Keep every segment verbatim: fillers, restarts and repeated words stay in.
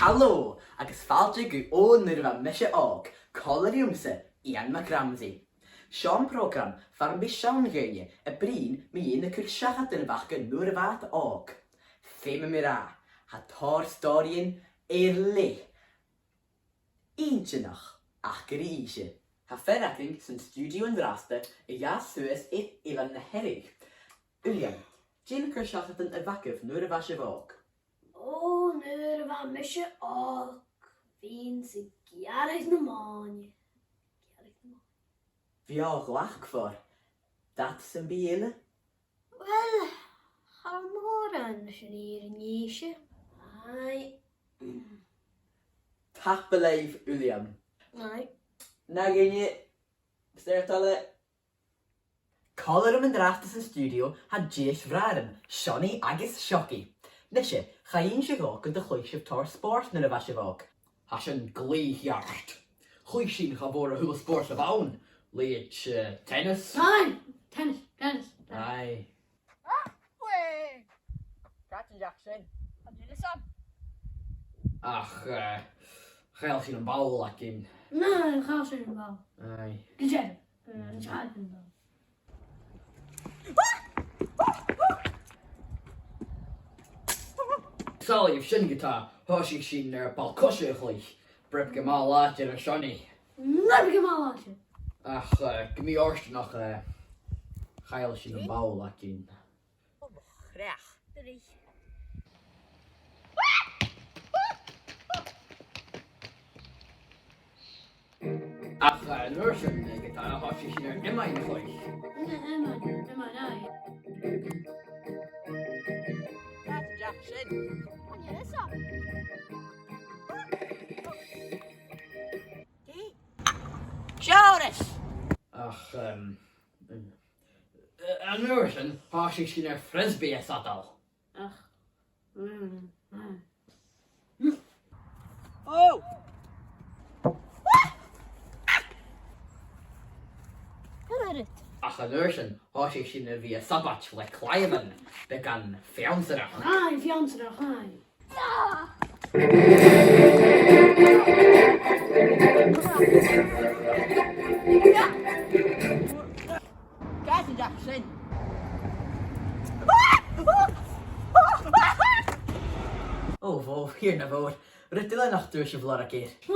Halò, agus fàilte gu Ò Nuair a Bha Mise Òg, còmhla riumsa, Iain MacRamsaidh. Seo am prògram far am bi seann dhaoine a' bruidhinn mu dheidhinn na cur-seachadan a bh' aca nuair a bha iad òg. Feumaidh mi ràdh, tha tòrr stòiridhean air leth inntinneach aca ri innse. Tha fear againn san stiùidio an-dràsta a dh'fhàs suas air Eilean na Hearadh. Uilleam, dè na cur-seachadan a bh' agaibh nuair a bha sibh òg? Ò, nuair a bha mise òg, bhithinn-sa a' gearradh na mòine. Gearradh na mòine. Bhiodh e glacfar. Dad sam bith eile? Uill, cha mhòr an sin air an Èise. Aye. Tapadh leibh, Uilleam. Aye. Na dhuine, Mister Tully. Còmhla rium an-dràsta san stiùidio, tha dithis bhràithrean, Seonaidh agus Seocaidh. Nise, chaidh innse dhomh gun do chluich sibh tòrr spòrs nuair a bha sibh òg. Tha sin glè cheart. Chluich sinn cha mhòr a h-uile spòrs a bh' ann. Leithid, eh, tennis. Aye, tennis, tennis. Aye. Càit an deach sin? An duine san? Ach, eh, chaill sinn am ball againn. No, chaill sinn am ball. Aye. Gu dearbh. Eh, chaill sinn am ball. Sàillibh sin ge-tà, thòisich sinn air ball-coise a chluich. Breab gu math làidir, a Sheonaidh. Breab gu math làidir. Ach, eh, gu mì-fhortanach, eh, chaill sinn am ball againn. Ò, mo chreach. Ach, eh, an uair sin, eh, ge-tà, thòisich sinn air iomain a chluich. Iomain, iomain, aye. Càit an deach sin? An duine san? Seòras! Ach, em, em, eh, an uair sin, thòisich sinn air frisbee a shadail. Ach, mm, mm. Ò! Ach an uair sin, thòisich sinn a bhith a' sabaid le claidheamhan beagan feannsairich. Aye, feannsairich, aye. Càit an deach sin? Ò, bhò, a Thighearna mhòr, rud eile nach d' fhuair sibh lorg air. Ò,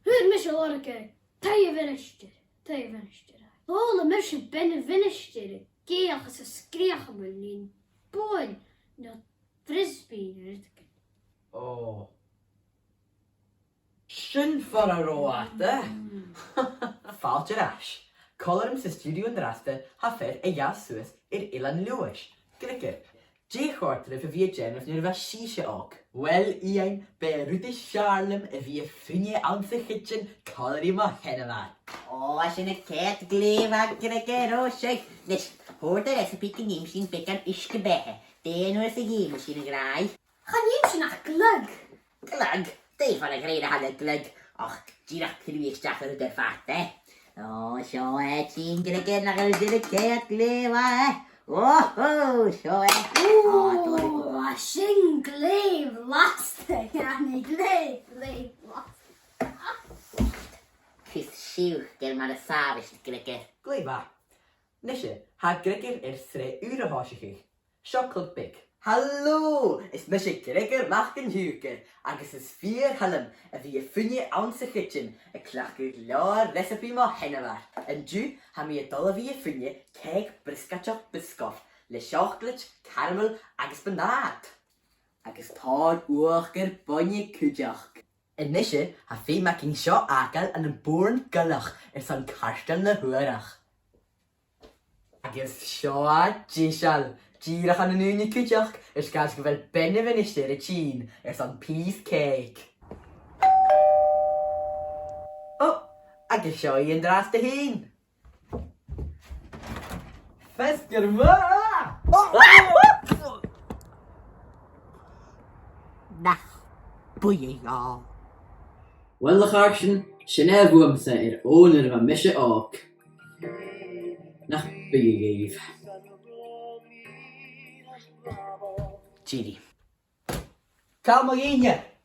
fhuair mise lorg air taigh a' mhinisteir, taigh a' mhinisteir, aye. Chuala mise bean a' mhinisteir ag èigheach is a' sgreuch mu linn buain no frisbee no rudeigin. Ò. Sin far an robh iad, eh? Mm. Fàilte air ais. Còmhla rium san stiùidio an-dràsta, tha fear a dh'fhàs suas air Eilean Leòdhais, Griogair. Dè chòrd ribh a bhith a' dèanamh nuair a bha sibhse òg? Uill, Iain, b' e an rud as fheàrr leam a bhith a' fuine anns a' chidsin còmhla ri mo sheanmhair. Ò, sin a' chiad glè mhath, a Ghriogair, ò, seadh. Nis, thoir do recipe gun dèan sinn beagan uisge-beatha. Dè an uair sin a dh'fheumas sinn, a ghràidh? Chan fheum sinn ach glug. Glug? Dè far a ghrèin a tha le glug? Och, dìreach cuir mi a-steach an rud air fad, eh? Ò, seo e, a Ghriogag, nach eil sin a' coimhead glè mhath, eh? Oho, seo e. Ò, tha sin glè bhlasta, a Sheonaidh, glè, glè bhlasta. Cus siùcair mar as àbhaist, a Ghriogaig. Glè mhath. Nise, tha Griogair air sreath ùr a thòiseachadh. Seo Club Beag. Halò! Is mise Griogair Mac an t-Siùcair, agus is fìor thoil leam a bhith a' fuine anns a' chidsin, a' cleachdadh leabhar recipe mo sheanmhair. An-diugh, tha mi a' dol a bhith a' fuine cèic briosgaideach Biscoff le seoclaid, caramel agus buntàta. Agus tòrr uachdar bainne cuideachd. A-nise, tha feum againn seo fhàgail ann am bùrn ghoileach airson cairteal na h-uarach. Agus seo e deiseil, dìreach ann an ùine cuideachd, air sgàth 's gu bheil bean a' mhinisteir a' tighinn airson pìos cèic. Ò, agus seo i an-dràsta fhèin. Feasgar math! Nach buidhe dhomh. Uill, a chàirdean, sin e bhuamsa air Ò Nuair a Bha Mise Òg. Nach buidhe dhuibh. Tìoraidh. Càit mo ghaoith?